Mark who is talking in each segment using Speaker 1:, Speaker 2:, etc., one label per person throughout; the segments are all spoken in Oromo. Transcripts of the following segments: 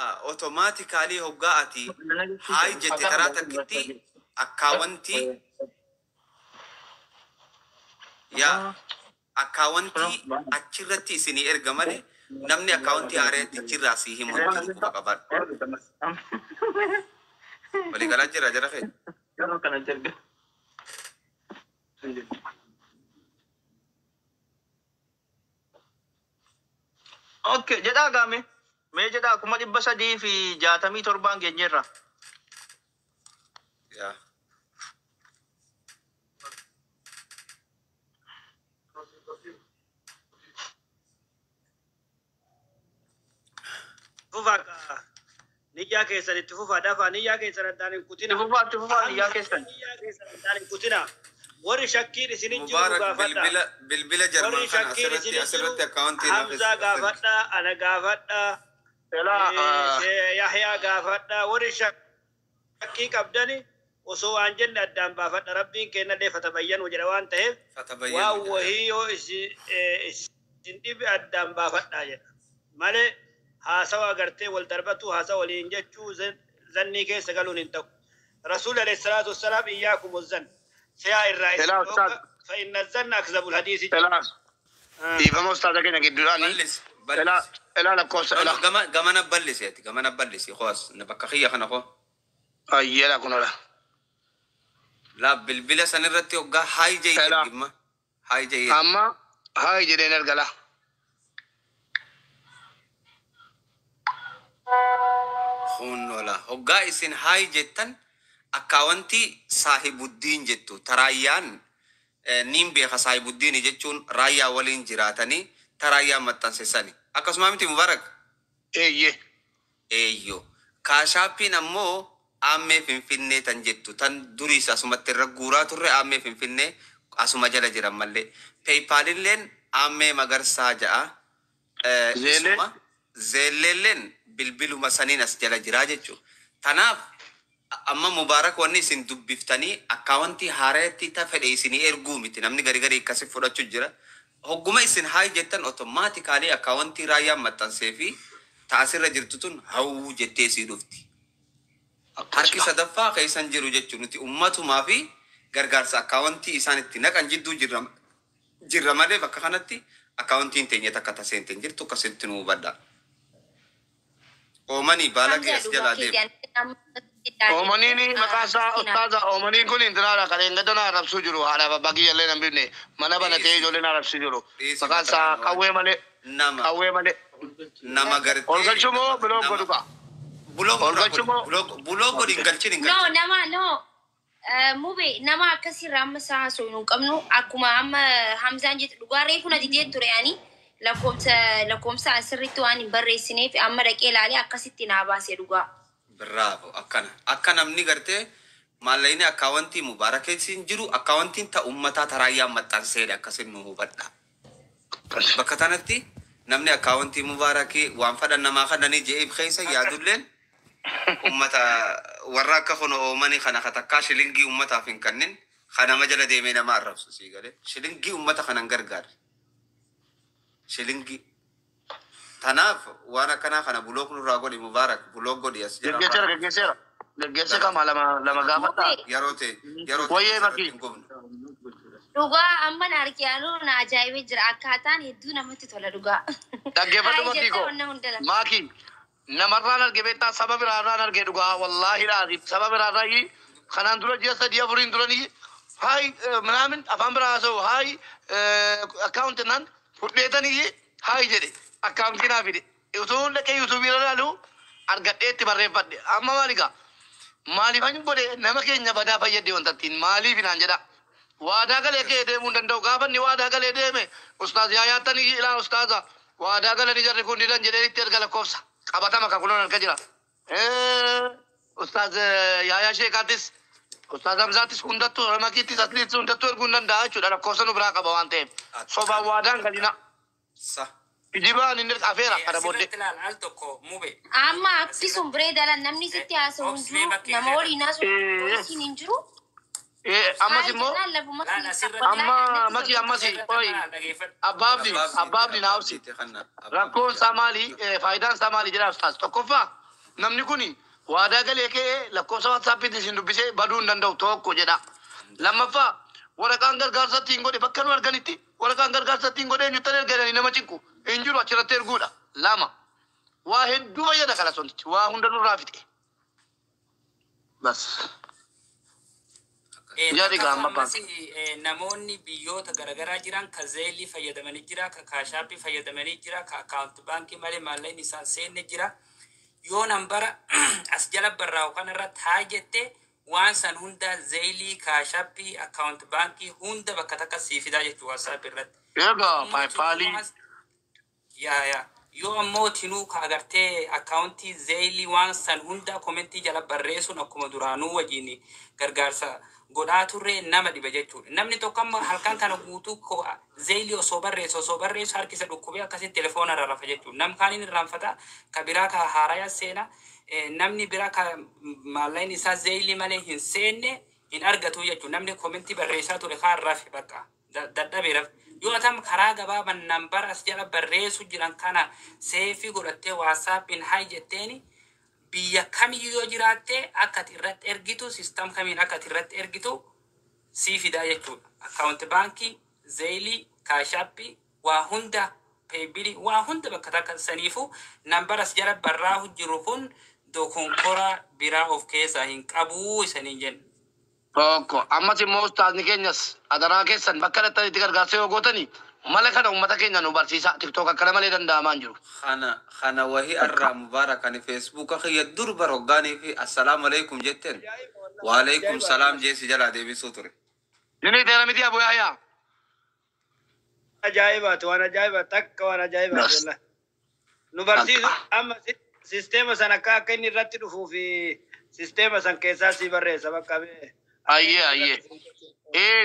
Speaker 1: Automatically hoggaa ati hi jette karaa takkitti akkaawwantii yaa akkaawwantii achirratti isinii erga malee namni akkaawwantii haareetti achirraa sii himu hin jiru, quba qabaadhu. Walii galaa jira jara keenya.
Speaker 2: Okay, jedhaa gaame. Mee jedhaa, 367n geenyeerra.
Speaker 1: Yaa.
Speaker 3: Fufaa kaa. Niyyaa keessan itti fufaa, dafaa niyyaa keessan addaan hin
Speaker 2: Itti
Speaker 3: kutina.
Speaker 2: fufaa, itti fufaa niyyaa keessan.
Speaker 3: Niyyaa keessan addaan hin kutina. Warri shakkiin isinin jiru
Speaker 1: Mubaarak
Speaker 3: gaafadha.
Speaker 1: bilbila Jarman
Speaker 3: Warri
Speaker 1: kana
Speaker 3: shakkiin
Speaker 1: asirratti
Speaker 3: isinin jiru
Speaker 1: asirratti akkaawwantii naaf
Speaker 3: Hamzaa gaafadha, ana gaafadha,
Speaker 4: Elaa
Speaker 3: Yahyaa gaafadha. Warri shakkii qabdani osoo waan jenne addaan baafadha. Rabbiin kennallee fatabayyanu jedha waan ta'eef waan
Speaker 1: Fatabayyanu jedha.
Speaker 3: wahii yoo isin dhibe addaan baafadha jedha. Malee haasawa agartee wal darbatu, haasawa waliin jechuu zannii keessa galuun hin ta'u. Rasuulli alayhi salaatu wassalaam iyyaakum zann siyaa irraa isin
Speaker 4: Elaa ustaaz.
Speaker 3: dhooqa fa inna zanna akzabul hadiisi jedha.
Speaker 4: Elaa dhiifama ustaaza keenya gidduudhaani.
Speaker 1: Bal'isi
Speaker 4: Elaa
Speaker 1: bal'isi.
Speaker 4: elaa lakkoofsa
Speaker 1: No, no,
Speaker 4: elaa.
Speaker 1: gama gamana bal'isi ati, gamana bal'isi qoos bakka kiyya kana koo.
Speaker 4: Ayyeela kun ola.
Speaker 1: La bilbila sanirratti hoggaa hi jee
Speaker 4: Elaa
Speaker 1: ergimma. Hi jee ergi.
Speaker 4: Amma hi jedheen ergala.
Speaker 1: Hunnola. Hoggaa isin hi jettan akkaawwantii saahibuddiin jettu taraayyaan niin beeka, saahibuddiini jechuun raayyaa waliin jiraatanii taraayyaan maxxansisani. Akkasuma miti, Mubarak?
Speaker 4: Eeyyee.
Speaker 1: Eeyyo. Cash Appiin ammoo aammee Finfinnee tan jettu tan duriis asumatti irra guuraa turre, aammee Finfinnee asuma jala jiran mallee. PayPalilleen aammee Magarsaa ja'a.
Speaker 4: Zelle.
Speaker 1: Isuma Zelleelleen bilbiluma saniin as jala jiraa jechuudha. Tanaaf amma Mubaarak wanni isin dubbiftanii akkaawwantii haareetti ta fedhe isinii erguu miti, namni gari gari akkasi fudhachuu jira. Hogguma isin hi jettan automatically akkaawwantii raayyaan maxxansee fi taasirra jirtu tun hawuu jettee isii dhufti. Harki sadaffaa keessan jiru jechuun nuti ummatumaa fi gargaarsa akkaawwantii isaan itti naqan jidduu jirra malee bakka kanatti akkaawwantiin teenya takka taseente hin jirtu, akkasitti nu hubadha. Oomanii baalagee
Speaker 5: Hamza
Speaker 1: as jalaa
Speaker 5: dhugaa keetii
Speaker 1: deema.
Speaker 5: ani amma ilaalee
Speaker 4: Oomaniin maqaan isaa
Speaker 5: miskiina.
Speaker 4: Ustaaza oomaniin kun intalaadha kan eeggadda na arrabsuu jiru, haadhaaf abbaa kiyya illee nan bifne mana banatee
Speaker 1: Dhiisi
Speaker 4: ijoollee na arrabsuu jiru.
Speaker 1: dhiisi
Speaker 4: Maqaan
Speaker 1: bakka
Speaker 4: isaa
Speaker 1: kana
Speaker 4: qawwee malee
Speaker 1: nama
Speaker 4: qawwee malee.
Speaker 1: Nama
Speaker 4: Ol
Speaker 1: gartee
Speaker 4: galchuu moo
Speaker 1: nama
Speaker 4: block
Speaker 1: nama
Speaker 4: godhu kaa?
Speaker 1: Block
Speaker 4: Ol
Speaker 1: nurraa
Speaker 4: galchuu
Speaker 1: godhi,
Speaker 4: moo?
Speaker 1: Block godhi, hin galchin, hin
Speaker 5: No,
Speaker 1: galchin.
Speaker 5: nama no. Mube nama akkasirraa amma isaa haasoo hin qabnu, akkuma amma Hamzaan jettu dhugaa reefu na didee ture, ani lakkoomsa asirritti waan hin barreessineef amma dhaqee ilaalee akkasitti naa baase dhugaa.
Speaker 1: Bravo, akkana akka namni gartee maallaqni akkaawwantii Mubaarakeessiin jiru akkaawwantiin ta ummataa taraayyaan maxxanseedha, akkasin nu hubadha. Bakka tanatti namni akkaawwantii Mubaarakii waan fadhan namaa kadhanii je'eef keessa yaadulleen ummata warra akka kun oomanii kana katakkaa shilingii ummataaf hin kennin, kanama jala deemee nama arrabsu sii galee shilingii ummata kanan gargaarre shilingii. Tanaaf waan akkanaa kana block nurraa godhi, Mubaarak, block godhi as
Speaker 4: Geggeesseera
Speaker 1: jalarraa.
Speaker 4: Geggeesseera. Geggeesse kama lama lama gaafadhaa.
Speaker 5: Mube
Speaker 1: Yeroo ta'e
Speaker 4: Wayyee
Speaker 1: asirratti
Speaker 4: makii.
Speaker 1: hin gubnu.
Speaker 5: Dhugaa amma na argiyaanuu na ajaa'ibee jira, akkaataan hedduu namatti tola dhugaa.
Speaker 4: Dhaggeeffadhu
Speaker 5: Hi
Speaker 4: makkii
Speaker 5: jettee
Speaker 4: koo.
Speaker 5: wanna hunda lafa.
Speaker 4: Maakii namarraan arge beektaa, saba biraarraan arge dhugaa, wallaahi laazim saba biraarraa kanaan dura ji'a 3 4iin duranii hi minaamin afaan biraa haasa'u hi account naan fudheetanii hi jedhe akkaawuntii naa fide, utuu dhaqee YouTubeii irra ilaalu argadhee itti barreeffadhe. Amma maali gaa, maaliifan godhe? Nama keenya badaa fayyadde wanta ittiin maaliif naan jedha. Waadaa galee kee deemuu hin danda'u. Gaafa inni waadaa galee deeme ustaaz yaayaattanii ilaa ustaaza waadaa galanii jarri kun didan jedhee itti erga lakkoofsa qabatama kan kunoon harka jira. Ustaaz Yaayaa Sheekaattis, ustaaz Hamzaattis, hundattuu Ramakiittis, asliittis hundattuu erguu hin danda'a jechuudha, lakkoofsa nu biraa qaba waan ta'eef. Sobaan waadaan galina.
Speaker 1: Sa.
Speaker 4: Kijibaan inni afeera kana booddee.
Speaker 6: Asirratti ilaal al tokko, Mube.
Speaker 5: Amma akki sun biree dalan namni sitti haasa'u hin
Speaker 6: Obslee
Speaker 5: jiru,
Speaker 6: bakkee
Speaker 5: nama waliin haasa'u poolisiin hin jiru.
Speaker 4: Ammas
Speaker 5: Hi
Speaker 4: immoo
Speaker 5: jennaan lafuma
Speaker 6: Laal asirratti
Speaker 4: amma
Speaker 5: natti
Speaker 4: maki
Speaker 5: tola.
Speaker 4: ammas
Speaker 6: asirratti
Speaker 4: oi
Speaker 6: amma laal dhageeffadhu.
Speaker 4: Abbaabdi
Speaker 1: Abbaabdi
Speaker 4: abbaabdi
Speaker 1: itti
Speaker 4: naawsi
Speaker 1: abbaa abdiitti kanna abbaa
Speaker 4: rakkoon
Speaker 1: abdiitti
Speaker 4: isaa maali, faayidaan isaa maali jedhaa ustaaz tokkoffaa. Namni kuni waadaa galee ka'ee lakkoofsa WhatsAppiitiin isin dubbisee baduu hin danda'u tokko jedha. Lammaffaa, waraqaan gargaarsa ittiin godhe bakka nu arganitti waraqaan gargaarsa ittiin godhe eenyuttan erga nama cinqu hin jiru, achirratti erguudha. Lama, waa hedduu fayyada kana sontichi, waa hunda nurraa fixe. Bas. Jadi
Speaker 6: Takka
Speaker 4: gaama
Speaker 6: ammas namoonni biyyoota garaagaraa jiran ka Zelle fayyadamanii jira, ka Cash App fayyadamanii jira, ka account baankii malee maallaqni isaan seenne jira. Yoo nambara as jala barraa'u kanarra taa jette, waan san hunda, Zelle, Cash App, account baankii hunda bakka takka sii fidaa jechuu WhatsApp irratti.
Speaker 4: Egaa PayPal.
Speaker 6: Yaa, yoo ammoo tinuu ka agartee akkaawuntii Zelle waan san hunda komentii jala barreessuun akkuma duraanuu wajjin gargaarsa godhaa turre nama dhiba jechuudha. Namni tokko amma halkan kana guutuu Zelle osoo barreessu harkisa dhukkubee akkasitti telefoona irra rafa jechuudha. Nam kaaniin irraanfata, ka biraa ka haaraya seena, namni biraa ka maallaqni isaa Zelle malee hin seenne hin argatu jechuudha. Namni komentii barreessaa ture kaan rafe, bakka dadhabee rafe. Yoo atam karaa gabaabaan nambara as jala barreessu jiran kana save godhattee WhatsAppiin hi jetteeni, biyya kamiyyuu yoo jiraatte akka ati irratti ergitu, system kamiin akka ati irratti ergitu sii fidaa jechuudha. Account baankii, Zelle, Cash App, waa hunda, paybill, waa hunda bakka takka. Saniifu nambara as jala barraa'u jiru kun dokonkora biraa of keessaa hin qabuu isaniin jenna.
Speaker 4: Tokko ammas immoo ustaazni keenyas adaraa keessan bakka dhattanitti gargaarsa yoo gootani mala kana uummata keenya nu barsiisa. TikTok akkana malee danda'amaa hin jiru.
Speaker 1: Kana wahi arraa Mubaarak, ani Facebooka kiyya dur hoggaanii fi assalaamu alaikum jetteen, waalaikum salaam jeesi jalaa deebisuu ture.
Speaker 4: Inni teera miti, Abu Yahyaa.
Speaker 3: Ajaa'ibaati, waan ajaa'ibaa takka, waan ajaa'ibaati wallahi. Nu barsiisu amma sisteema san akka inni irratti dhufuu fi sisteema san keessaa si barreessa bakka bee.
Speaker 4: Ayyee.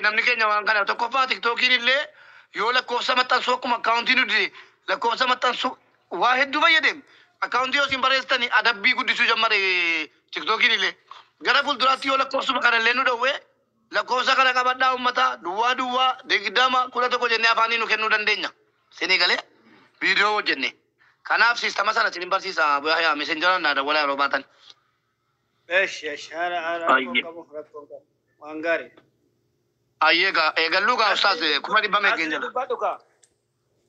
Speaker 4: Namni keenya waan kana tokkoffaa TikTokiin illee yoo lakkoofsa maxxansuu akkuma akkaawuntii nu dide lakkoofsa maxxansuu waa hedduu fayyadem. Akkaawuntii yoo isin barreessitani adabbii guddisuu jammare TikTokiin illee. Gara fuulduraatti yoo lakkoofsuma kana illee nu dhowwee, lakkoofsa kana qabadhaa uummataa, 0020 11 jennee afaanii nu kennuu dandeenya. Isinii galee viidiyoo hojjenne. Kanaaf siistama sana isin barsiisa, yaa Messengeraan naa dawwalaa yeroo baatan.
Speaker 3: Eesh eesh, haala haala rakkoon qabu, rakkoon qabu, waan gaarii.
Speaker 4: Ayyee gaa, eegalluu gaa ustaaz, 100,000 meeqa
Speaker 3: Asli
Speaker 4: jira.
Speaker 3: Dubbadhu kaa.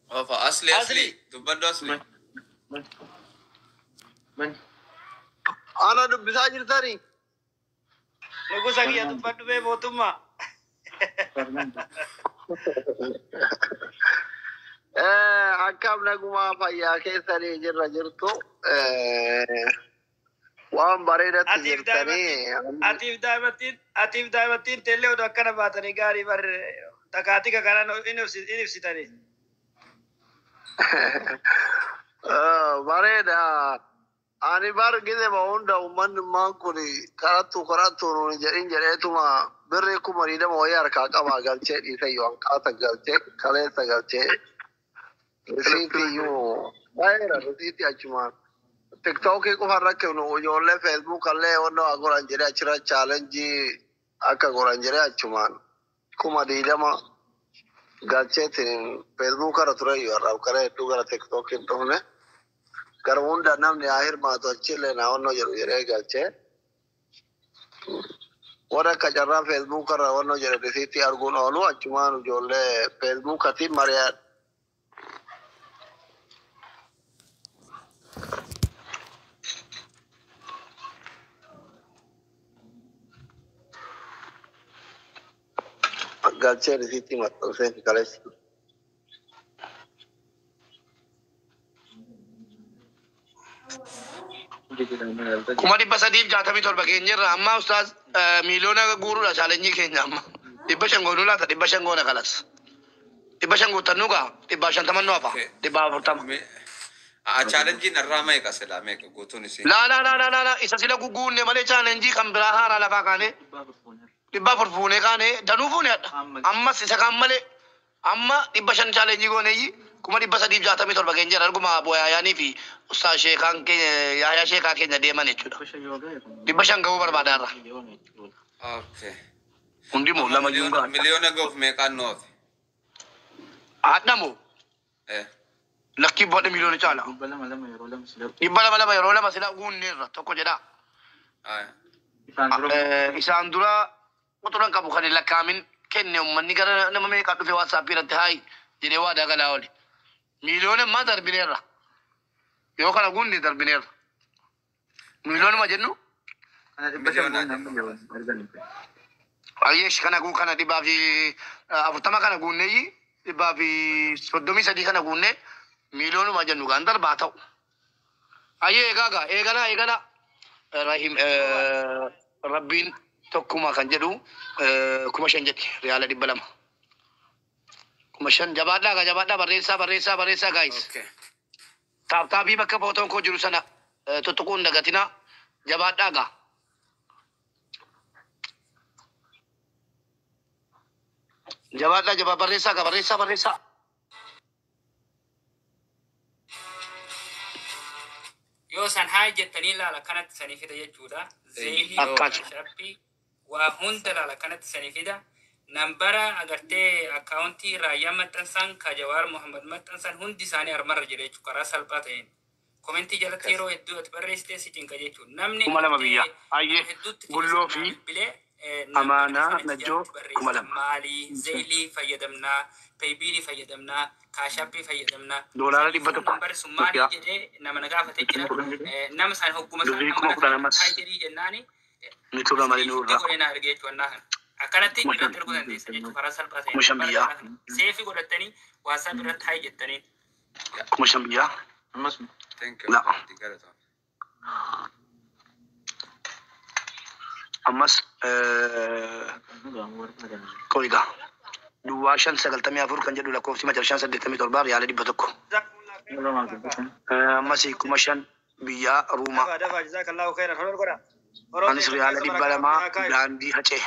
Speaker 1: Ofa asli asli dubbadhu asli.
Speaker 7: Ana dubbisaa jirtanii?
Speaker 3: Nugusa kiyya, dubbadhu bee, mootummaa.
Speaker 7: Akkam, nagumaa, fayyaa keessanii jirra jirtu? Waan bareedatti
Speaker 3: Atiif
Speaker 7: jirtanii.
Speaker 3: Atiif daa'imattiin teellee oduu akkana baatanii gaarii bar takaatika kanan in ibsitanii.
Speaker 7: Bareeda. Ani bar gizema hunda uummanni maan kun karattu karattu nuun jedhin jedheetuma birrii 20,000 wayii harkaa qabaa galchee dhiise, yoo hanqaata galchee kaleessa galchee risiitiyyuu baay'eera risiitii achumaan. TikTokii qofa irra kennu, ijoollee Facebook illee wannoo haa godhan jedhee achirra challenge akka godhan jedhee achumaan 20,000 galcheetiin Facebook irra ture iyyuu har'aaf kara hedduu gara TikTokiin dhufne. Gara hunda namni haa hirmaatu, achillee naa wannoo jedhu jedhee galchee. Warra akka carraa Facebook irra wannoo jedhe risiitii arguun oolu achumaan ijoollee Facebookatiin mari'adha. Galchee risiitii maxxansee kaleessa.
Speaker 4: 367,000 geenyerra amma ustaaz, miiliyoona guuruudha challenge keenya amma. 500 goonuu laata? 500 goona kalas. 500 guuttannuu gaa, 150 nu hafa, 140.
Speaker 1: Challengeiin irraa meeqa silaa, meeqa guutuun isii?
Speaker 4: Laa laa laa laa laa, isa sila guguunne malee challenge kan biraa haaraa lafaa kaane 400 fuunee kaane danuu fuune hadha. Ammas isa kaan malee amma 500 challenge gooneeyyi 367,000 geenyeerra, arguma Booyaayaanii fi ustaaz sheekaan keenya, Yaayaa sheekaa keenya deeman jechuudha. 500 ga'uu barbaadaarra.
Speaker 1: Okay.
Speaker 4: Hundi moo lama jiru ga'a.
Speaker 1: Miliyoona ga'uuf meeqaan nu hafe?
Speaker 4: Hadhamu.
Speaker 1: Eh.
Speaker 4: Lakkii bodha miliyoona caala. 200 yeroo lama sila guunneerra tokko jedha. Isaan dura quxuran qabu kan hin lakkaamin kenne uummanni gara nama meeqaa dhufe WhatsAppii irratti haayi jedhee waadaa galaa oole. Miliyoona ammaa darbineerra. Yoo kana guunne darbineerra. Miliyoonuma jennu Ayyeesh kana guu kana 140 kana guunneeyyi 133 kana guunne miliyoonuma jennu gaan darbaa ta'u. Ayyee eegaa eegalaa eegalaa. Rahim Rabbiin tokkuma kan jedhu 5,000 jedhi riyaala 200. 5,000 jabaadhaa gaa jabaadhaa barreessaa barreessaa barreessaa guys. Taaptaabii bakka footoon koo jiru sana tuttuquun hin dagatinaa jabaadhaa gaa. Jabaadhaa jabaa barreessaa gaa barreessaa barreessaa.
Speaker 6: Yoo san haa jettanii ilaala kanatti sanii fida jechuudha. Zeelii,
Speaker 4: Akkas.
Speaker 6: shappii waa hunda ilaala kanatti sanii fida. Nambara agartee akkaawuntii raayyaa maxxansan ka Jawaar Muhammad maxxansan hundi isaanii armarra jira jechuudha karaa salphaa ta'een. Komentii jalatti yeroo hedduu ati barreessitee si cinqa jechuudha. Namni
Speaker 4: 2,000 biyya.
Speaker 6: agartee
Speaker 4: Ayyee
Speaker 6: hedduutti
Speaker 4: Gulloo
Speaker 6: keessa
Speaker 4: fi
Speaker 6: bilbilee nambara
Speaker 4: Amaanaa
Speaker 6: isaanii
Speaker 4: Najjoo
Speaker 6: jalatti barreessitan
Speaker 4: 2,000.
Speaker 6: maalii zeelii fayyadamnaa, peebiilii fayyadamnaa, kaashappii fayyadamnaa.
Speaker 4: Doolaara dhibba
Speaker 6: Saniifuu
Speaker 4: tokko.
Speaker 6: nambarri sun maali
Speaker 4: Itoophiyaa.
Speaker 6: jedhee nama na gaafatee jira. Nama isaan hogguma isaan
Speaker 4: Birrii
Speaker 6: nambara
Speaker 4: 10,000
Speaker 6: kana
Speaker 4: ammas.
Speaker 6: haa jedhii jennaani
Speaker 4: Ni turra malee
Speaker 6: isinii
Speaker 4: ni
Speaker 6: fiddee
Speaker 4: urra.
Speaker 6: godhee na argee jechuudha kana. Akkanatti
Speaker 4: 5,000.
Speaker 6: irratti arguu dandeessa jechuudha karaa salphaa ta'een
Speaker 4: 5,000
Speaker 6: nambara
Speaker 4: biyyaa.
Speaker 6: kana seefii godhattanii WhatsApp irratti haa jettanii.
Speaker 4: 5,000 biyyaa.
Speaker 1: Thank you.
Speaker 4: La. Ammas qoyigaa. Duwwaa 594 kan jedhu lakkoofsi macarshaan 87 riyaala 100. Ammas 5,000 biyyaa Ruumaa.
Speaker 3: Dafa dafa jazakallahu khairan horor godha. Horoo
Speaker 4: Anis
Speaker 3: teessan
Speaker 4: riyaala
Speaker 3: keessa
Speaker 4: dhibba
Speaker 3: barakaa
Speaker 4: lamaa
Speaker 3: rabbi haa kaayu.
Speaker 4: daandii hacee.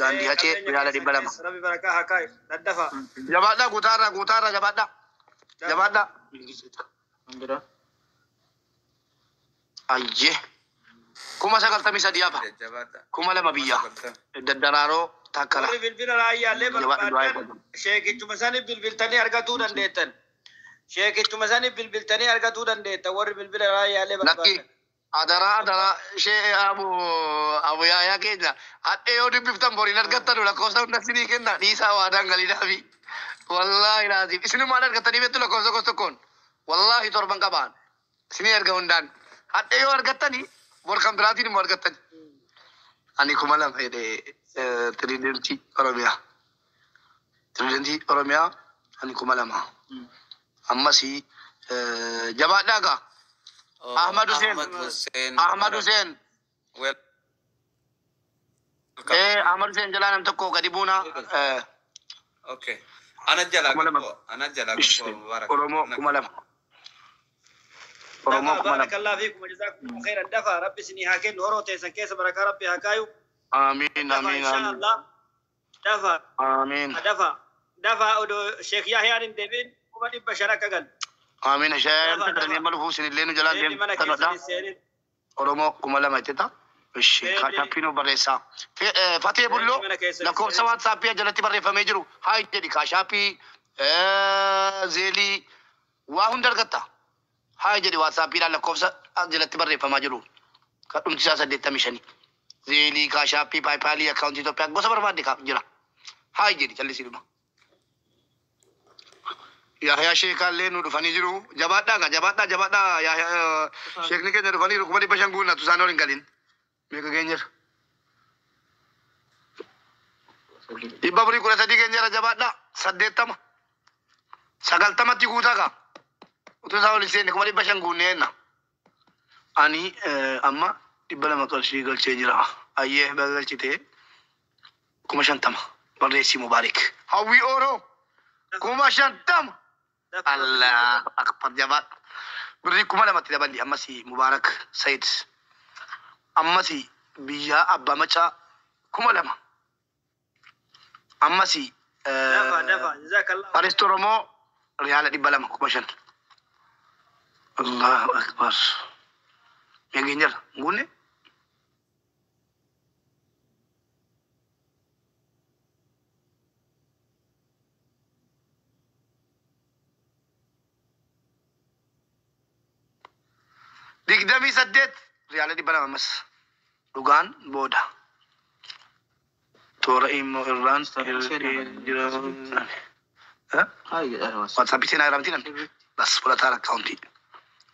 Speaker 4: Daandii hacee
Speaker 3: Qabeenya
Speaker 4: riyaala
Speaker 3: keessan
Speaker 4: 200.
Speaker 3: keessa rabbi barakaa haa kaayu. Daddafa.
Speaker 4: Jabaadhaa guutaarraa guutaarraa jabaadhaa.
Speaker 3: Dafa.
Speaker 4: Jabaadhaa. Ayyee. 93,000 hafa. 2,000 biyyaa. Daddaraaroo takkala.
Speaker 3: Warri bilbila raayyaallee
Speaker 4: Jabaadhu du'aa
Speaker 3: barbaadan sheekichuma sani bilbiltanii argatuu dandeettan. Sheekichuma sani bilbiltanii argatuu dandeettan warri bilbila raayyaallee
Speaker 4: Lakki
Speaker 3: barbaadan.
Speaker 4: adaraa adaraa ishee abu abu yaayaa keenya hadhee yoo dubbiftan boriin argattanu lakkoofsa hunda isinii kenna dhiisaa waadaan galiidhaafi. Wallaahi laazim isinumaan argattanii beektu lakkoofsa gosa tokkoon wallaahi torban qabaan isinii erga hundaan hadhee yoo argattanii bor kan biraatiin immoo argattani. Ani 2,000 jedhee tiriidentii Oromiyaa. Tiriidentii Oromiyaa ani 2,000. Ammasii jabaadhaa gaa. Ahmad Hussein.
Speaker 1: Ahmad Hussein.
Speaker 4: Ahmad Hussein.
Speaker 1: Welcome.
Speaker 4: Ahmad Hussein jalaa nam tokko gadi buuna.
Speaker 1: Okay. Ana jalaa
Speaker 4: 2,000.
Speaker 1: gabbo. Ana jalaa gabbo Mubarak.
Speaker 4: Oromoo 2,000. Oromoo
Speaker 3: Dafa
Speaker 4: 2,000.
Speaker 3: barakallahu fiikum jazakumullahu khairan dafa rabbi isinii haa kennu horoo teessan keessa barakaa rabbi haa kaayu.
Speaker 4: Amiin
Speaker 3: Dafa
Speaker 4: amiin
Speaker 3: insha
Speaker 4: amiin.
Speaker 3: Allah. Dafa
Speaker 4: Amiin.
Speaker 3: dafa dafa odoo Sheekh Yahyaan hin deebiin 500,000 akka galu.
Speaker 4: Amiin. Isheen
Speaker 3: Dafa
Speaker 4: tattanii
Speaker 3: dafa.
Speaker 4: amma dhufuu isinillee nu jalaan
Speaker 3: Seerri mana
Speaker 4: deemtanodha.
Speaker 3: keessan hin seenin.
Speaker 4: Oromoo 2,000 jetteta. Ishi
Speaker 3: Seerri
Speaker 4: kaashaappii nu barreessaa. Fatee
Speaker 3: seerri
Speaker 4: Bulloo
Speaker 3: mana keessan hin
Speaker 4: lakkoofsa
Speaker 3: seenin.
Speaker 4: WhatsAppii jalatti barreeffamee jiru haa jedhi kaashaappii zeelii waa hunda argatta. Haa jedhi WhatsAppiidhaan lakkoofsa jalatti barreeffamaa jiru. Kan dhumti isaa 85. Zeelii kaashaappii paayipaalii akkaawuntii Itoophiyaa gosa barbaadde kaaf jira. Haa jedhi callisii dhuma. Yahyaa Sheekaallee nu dhufanii jiru. Jabaadhaa gaa jabaadhaa jabaadhaa Yahyaa sheekni keenya dhufanii 500,000 guunnatu isaan ol hin galin. Meeqa geenyeerra? 413 geenyeerra jabaadhaa. 80. 90tti guutaa gaa. Utuu isaa ol hin seenne 500,000 guunnee jenna. Ani amma 200 qarshii galchee jira. Ayyee baga galchitee 50,000 barreessii Mubaarik. Hawwii Ooroo 50,000.
Speaker 3: Dafa rabbi isinii haa
Speaker 4: Allah akbar jabaadhu. Birrii 2,000tti daballi ammasii Mubaarak Sayid. Ammasii biyyaa Abbaa Macaa 2,000. Ammasii
Speaker 3: Dafa dafa jazakallahu
Speaker 4: Aristo Oromoo riyaala 200 5,000. Allahu akbar. Mee geenyerra guunne? 28 riyaala 200 ammas. Dhugaan booda. Toora immoo irraan jira. WhatsAppii seenaa irraa miti namni. Bas fudhataan akkaawuntii.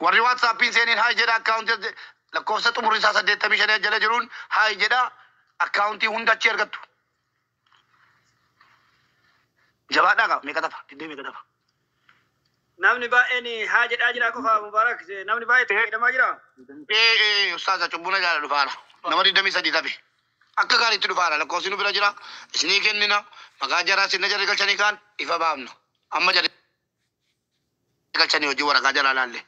Speaker 4: Warri WhatsAppiin seeniin hi jedha, akkaawuntii lakkoofsa xumurri isaa 85 jala jiruun hi jedha, akkaawuntii hunda achi argattu. Jabaadhaa qaba. Meeqa tafa? Diddee meeqa tafa?
Speaker 3: Namni baay'een haa jedhaa jira qofa, Mubaarak. Namni baay'ee itti fayyadamaa jira.
Speaker 4: Ee ee, ustaaza, cubbuna jaala dhufaara. Nama 23 tafe. Akka gaariitti dhufaara. Lakkoofsi nu bira jira. Isinii kennina. Maqaa jaraa sinna jarri galchanii kaan ifa baafna. Amma jarri galchanii hojii waraqaa jalaa laalle.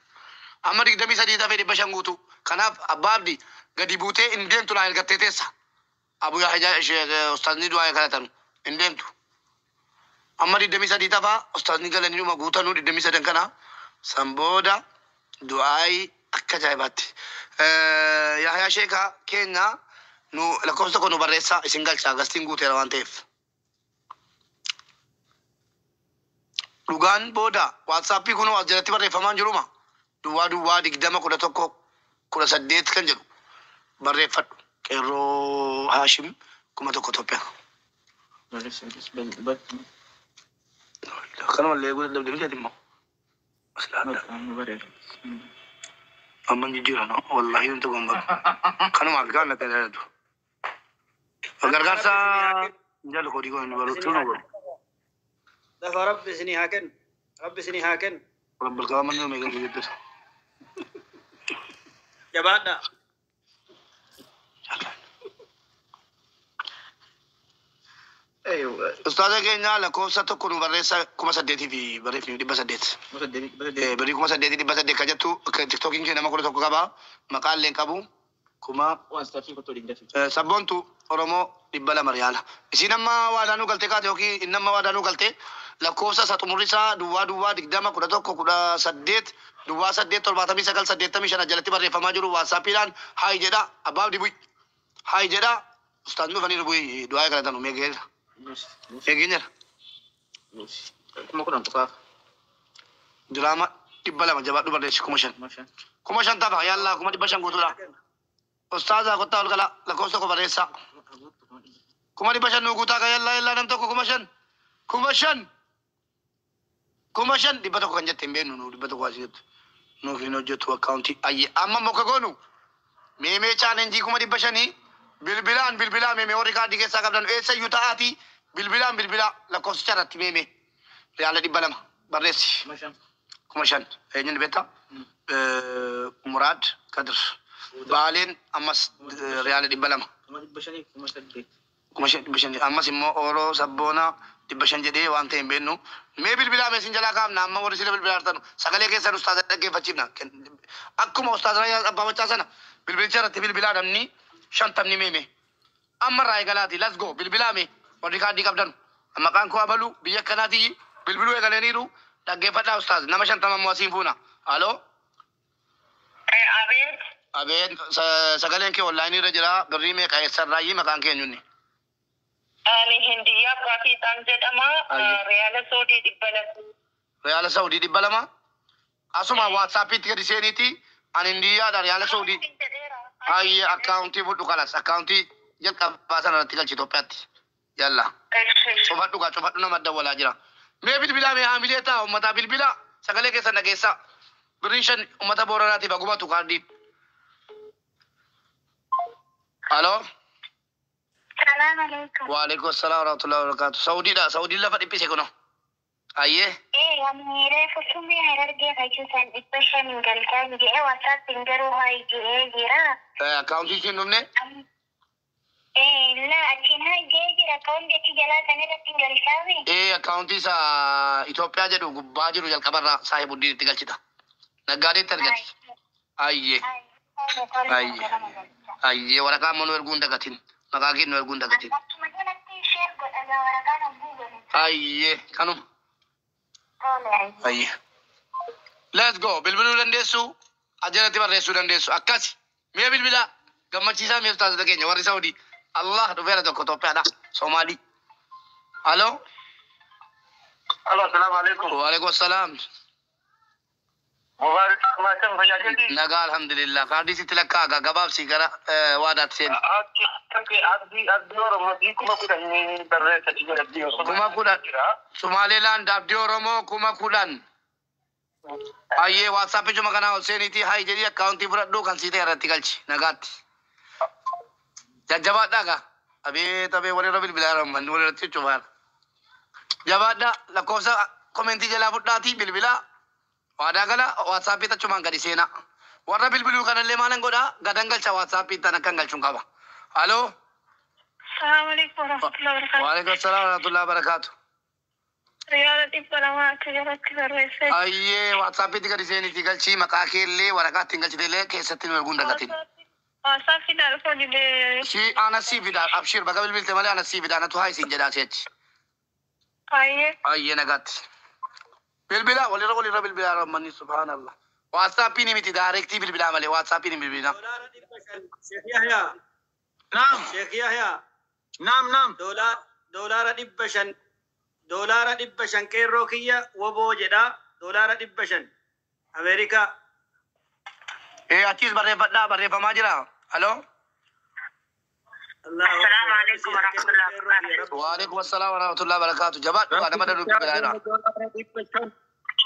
Speaker 4: Amma 23 tafe 500 guutuu. Kanaaf abbaa abdii gadi buutee hin deemtu, naa ergattee teessa. Abu Yahya ustaazni du'aa kadhatanu hin deemtu. Amma 23 tafaa, ustaazni galanii dhuma guutanuu 23 kana, san booda du'aayi akka ajaa'ibaatti. Yahyaa Sheekaa keenya nu lakkoofsa tokko nu barreessaa, isin galcha, gastiin guuteera waan ta'eef. Dhugaan booda WhatsAppii kunoo as jalatti barreeffamaan jiruma. Duwwaa duwwaa 20 11 18 kan jedhu barreeffadhu. Qeerroo Haashim 1000 Itoophiyaa. Akkanumallee eeguu dadhabde miti ati immoo. Aslaadha. Amma hin jijjiiran, wallahi wanti kun baru. Kanumaaf gaan na tajaajilatu. Gargaarsa jala kodii kun inni baru tunu godhu.
Speaker 3: Lafa Rabbi isinii haa kennu. Rabbi isinii haa kennu.
Speaker 4: Rabbal qaama nama meeqa guddisa.
Speaker 3: Jabaadhaa.
Speaker 4: Ustaaza keenya, lakkoofsa tokko nu barreessa, 8000 fi barreeffni 800. Birrii 8800 kan jettu TikTokiin kee nama 11 qaba. Maqaan illee hin qabu. Kuma sabboontu Oromoo 200 riyaala. Isin amma waadaa nuu galtee kaate yookiin inni amma waadaa nuu galtee, lakkoofsa isa xumurri isaa duwwaa duwwaa 20 11 18 duwwaa 8 79 85 jalatti barreeffamaa jiru WhatsAppiidhaan hi jedha. Abbaa abdii bu'i. Hi jedha. Ustaazni dhufanii bu'i, du'aa kadhatanu meegeera. Eegeenyara.
Speaker 2: 10,000 qofaaf.
Speaker 4: Diraama 200, jabaadhu, barreessi 5000. 5000 tapha yallaa, 500,000 guutuudha. Ustaazaa, kottaa ol galaa, lakkoofsa tokko barreessaa. 500,000 nuu guutaa ka, yallaa yallaa, nam tokko 5000. 5000. 5100 kan jette hin beeknu nu, 100 asii jettu. Nuuf hin hojjetu akkaawuntii. Ayyee, amma immoo goonu meemee challenge 500,000 bilbilaan bilbilaa, meemee warri kaardii keessaa qabdan eessayyuu ta'aatii bilbilaan bilbilaa, lakkoofsicha irratti meemee riyaala 200 barreessi. 5000 eenyuun beektaa? Muraad Kadir. Baaleen ammas riyaala 200.
Speaker 2: 508,000.
Speaker 4: 5500 ammas immoo Ooroo Sabboonaa 500 jedhee waan ta'e hin beeknu. Mee bilbilaa, mee isin jalaa kaafna, amma warri sila bilbilaa jirtan sagalee keessan ustaaza dhaggeeffachiifna. Akkuma ustaaza Raayyaa Abbaa Macaa sana bilbilicha irratti bilbilaa, namni 50ni meeme. Amma irraa eegalaati, let's go, bilbilaa mee warri kaardii qabdan. Maqaan koo abaluu biyya akkanaati, bilbiluu eegalaniiru, dhaggeeffadhaa ustaaz, nama 50 immoo asiin fuuna. Aloo.
Speaker 8: Abeet.
Speaker 4: Abeet, sagaleen kee onlaayinii irra jira, birrii meeqa, eessarraayyii, maqaan kee eenyunni?
Speaker 8: Ani Hindiyyaa Abbaa Fiixaan jedhama.
Speaker 4: Ayyee.
Speaker 8: Riyaala Soodii 200.
Speaker 4: Riyaala Saudii 200. Asuma WhatsAppiitti gadi seeniiti. Ani Hindiyyaadha, riyaala Saudii. Ayyee, akkaawuntii fudhu, kalas akkaawuntii jalqabaa sana irratti galchi Itoophiyaatti. Yalla. Cufadhu gaa, cufadhu, nama dawwalaa jira. Mee bilbilaa, mee haamilee ta'a uummataa, bilbilaa sagalee keessan dhageessaa. Birriin 5 uummata Booranaatiif hagumatu kaardiin. Aloo.
Speaker 8: Salaam alaikum.
Speaker 4: Waalaikum salaam warahmatullahi wabarakatuh. Saudiidha. Saudiin lafa dhiphise kuno. Ayyee.
Speaker 8: Ee, ani reefu sumii Harargee fayyuusan 500 galchaa jedhee WhatsAppiin garuu hi jedhee jira.
Speaker 4: Akkaawuntii siin dhufne.
Speaker 8: Ee, la achiin hi jedhee jira, akkaawuntii achi jalaa kan irratti hin galchaame.
Speaker 4: Ee, akkaawuntii isa Itoophiyaa jedhu gubbaa jiru jalqabarraa Saahibuddin itti galchita. Naggaadeetti argati. Ayyee. Ayyee. Ayyee, waraqaa immoo nu erguu hin dagatin. Maqaa kee nu erguu hin dagatin.
Speaker 8: Akkuma jalatti share godha, waraqaan hogguu godhe.
Speaker 4: Ayyee, kanuma.
Speaker 8: Tole.
Speaker 4: Ayyee. Let's go. Bilbiluu dandeessu. Ajalatti barreessuu dandeessu. Akkasi. Mee bilbilaa. Gammachiisaa mee ustaazota keenya warri Saudii. Allah, dhufeera tokko Itoophiyaadha. Somaalii. Aloo.
Speaker 7: Alo, assalamu alaikum.
Speaker 4: Waalaikum salaam.
Speaker 9: Mubaarak maakam fayyaa keetii?
Speaker 4: Nagaa alhamdulillah. Kaardii sitti lakkaa'a gabaabsii gara waadaatti seeni.
Speaker 9: Abdii abdii Oromoo 10,000 barreessa jira abdii Oromoo.
Speaker 4: 10,000. Sumaaleelaand abdii Oromoo 10,000. Ayyee WhatsApp juma kanaa ol seeniitii hi jedhii akkaawuntii fudhadhuu kan sii ta'e irratti galchi nagaatti. Jajjabaadhaa gaa. Abeet abee walirra bilbilaa rammanni walirratti cufaara. Jabaadhaa lakkoofsa komentii jalaa fudhaatii bilbilaa waadaa gala WhatsAppii tachumaan gadi seenaa. Warra bilbiluu kanallee maalan godhaa gadan galcha WhatsAppii tan akkan galchuun qaba. Haloo.
Speaker 8: Salaamu alaikum warahmatullahi wabarakatuh.
Speaker 4: Waalaikum salaam warahmatullahi wabarakatuh.
Speaker 8: Riyaala 200 akka jalatti barreessee.
Speaker 4: Ayyee WhatsAppiitti gadi seeniitii galchii maqaa keellee waraqaa ittiin galchitellee keessatti nu erguun dagatin.
Speaker 8: WhatsAppii dhaan dhufuu didee.
Speaker 4: Si ana sii fida abshir baga bilbilte malee ana sii fida anatu haa isin jedhaa si'achi.
Speaker 8: Ayyee.
Speaker 4: Ayyee nagaatti. Bilbila walirra walirra bilbilaa rammanni subhaanallah. WhatsAppiin miti directii bilbilaa malee WhatsAppiin hin bilbilina.
Speaker 3: $500 Sheekh Yahyaa.
Speaker 10: Naam.
Speaker 3: Sheekh Yahyaa.
Speaker 10: Naam naam.
Speaker 3: $500 $500 qeerroo kiyya woboo jedha $500 Ameerikaa.
Speaker 4: Ee achis barreeffadhaa barreeffamaa jira. Haloo.
Speaker 8: Assalaamu alaikum warahmatullahi wabarakatuh.
Speaker 4: Waalaikum assalaam warahmatullahi wabarakatuh. Jabaadhu nama danuu bilbilaa jira.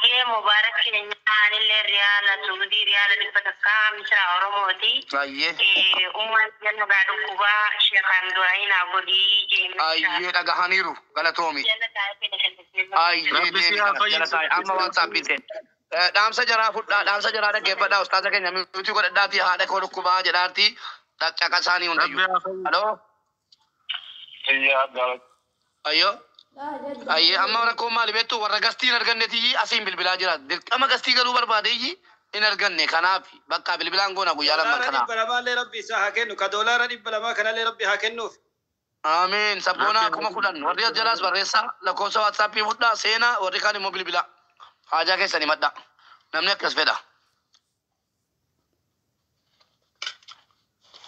Speaker 8: Yee Mubaarak keenya anillee riyaala Suudii riyaala 100 misira Oromooti.
Speaker 4: Ayyee.
Speaker 8: Ummaan jala gaa dhukkubaa sheekaan du'aa godhii jee.
Speaker 4: Ayyee dhagahaniiru galatoomi.
Speaker 8: Jala taa'ee
Speaker 4: Ayyee
Speaker 10: Rabbi si
Speaker 4: deemi
Speaker 10: haa
Speaker 4: kana jala
Speaker 10: fayyisu.
Speaker 4: taa'e amma WhatsAppiin seen. Dhaamsa jaraa fudhaa dhaamsa jaraa dhaggeeffadhaa ustaaza keenya mute godhadhaatii haadha koo dhukkubaa jedhaartii caqa isaanii
Speaker 10: Rabbi
Speaker 4: hundayyuu.
Speaker 10: haa fayyisu.
Speaker 4: Haloo. Ayyoo. Ayyee amma rakkoon maali beektu warra guestii hin argannetii asiin bilbilaa jira. Dirqama guestii galuu barbaadeeyyi hin arganne kanaaf bakka bilbilaan goona guyyaa lamman
Speaker 3: Doolaara
Speaker 4: kanaa.
Speaker 3: 200llee rabbi isaa haa kennu ka $200 kanallee rabbi haa kennuuf.
Speaker 4: Amiin. Sabboonaa
Speaker 10: Rabbi
Speaker 4: 10,000. Warri as jalaas barreessaa lakkoofsa WhatsAppii fudhaa seenaa warri kaan immoo bilbilaa. Haajaa keessanii madda. Namni akkas fedha.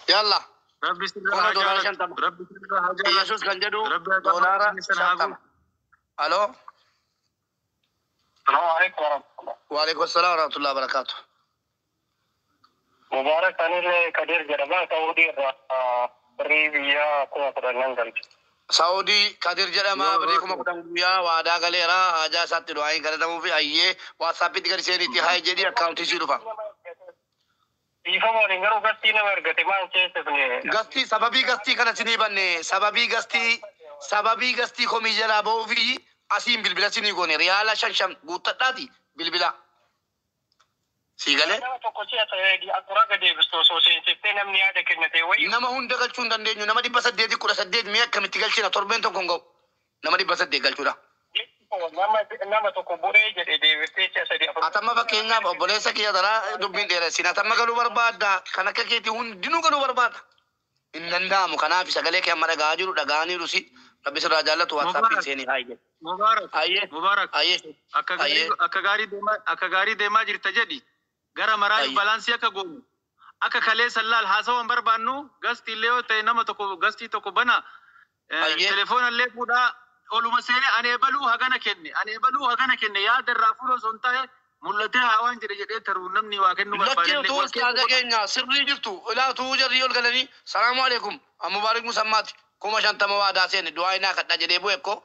Speaker 4: Yalla.
Speaker 10: Rabbi sirra
Speaker 4: Kuna
Speaker 10: haa
Speaker 4: doolaara
Speaker 10: jaalatu.
Speaker 4: 50.
Speaker 10: Rabbi sirra haa jaalatu.
Speaker 4: Yesuus kan jedhu
Speaker 10: Rabbi haa
Speaker 4: doolaara
Speaker 10: jaalatu. Haa
Speaker 4: 50. Haloo.
Speaker 9: Salaamu alaikum warahmatullah.
Speaker 4: Waalaikum salaam warahmatullahi wabarakatuh.
Speaker 9: Mubaarak anillee Kadir jedhama Saudii irraa birrii biyyaa 10,000 nan galche.
Speaker 4: Saudii Kadir jedhama birrii 10,000 guyyaa waadaa galeera haajaa isaatti du'aa hin kadhatamuu fi ayyee WhatsAppiitti gadi seeniitti hi jedhii akkaawuntii sii dhufa.
Speaker 9: Dhiifama waliin garuu guestii nama argate maal keessifne.
Speaker 4: Guestii sababii guestii kana sinii banne sababii guestii sababii guestii komii jalaa ba'uu fi asiin bilbila sinii goone riyaala shan shan guuttadhaati bilbila. Sii galee
Speaker 9: Nama tokko si'a ta'ee asirraa gad deebistu osoo seensiftee namni yaada kennate wayii.
Speaker 4: Nama hunda galchuu hin dandeenyu nama 818 mi'a akkamitti galchina torbeen tokko hin ga'u nama 800 galchuudha.
Speaker 9: Nama tokko bu'ee jedhe deebiftee si'a sadii afur.
Speaker 4: Atamma fakkeenyaaf obboleessa kiyya daraa dubbiin dheeressin atamma galuu barbaadda kan akka keetii hundinuu galuu barbaadda. Hin danda'amu kanaaf sagalee kee amma dhaga'aa jiru dhaga'aniiru si rabbi sirraa jaallatu WhatsAppiin
Speaker 10: Mubaarak.
Speaker 4: seenii hi jedhe.
Speaker 10: Mubaarak.
Speaker 4: Ayyee
Speaker 10: Mubaarak.
Speaker 4: ayyee
Speaker 10: Akka gaarii
Speaker 4: ayyee
Speaker 10: akka gaarii deemaa akka gaarii deemaa jirta jedhi. Gara maraayu
Speaker 4: ayyee.
Speaker 10: balance akka goonu. Akka kaleessa laal haasawan barbaannu guestii illee yoo ta'e nama tokko guestii tokko bana.
Speaker 4: Ayyee.
Speaker 10: Telefoona illee fuudhaa oluma seenee ani ebaluu hagana kenne ani ebaluu hagana kenne yaada irraa fuudhoo osoo hin taane mul'atee haa waan jedhe jedhee taruu namni waa kennuu
Speaker 4: Lakki
Speaker 10: barbaadallee
Speaker 4: utuu
Speaker 10: wal keessa
Speaker 4: ustaaza
Speaker 10: godha.
Speaker 4: keenya sirrii jirtu ilaa utuu jarrii ol galanii salaamu alaikum mubaarik musammaati 50,000 waadaa seene du'aa inaa kadhaa jedhee bu'e ekkoo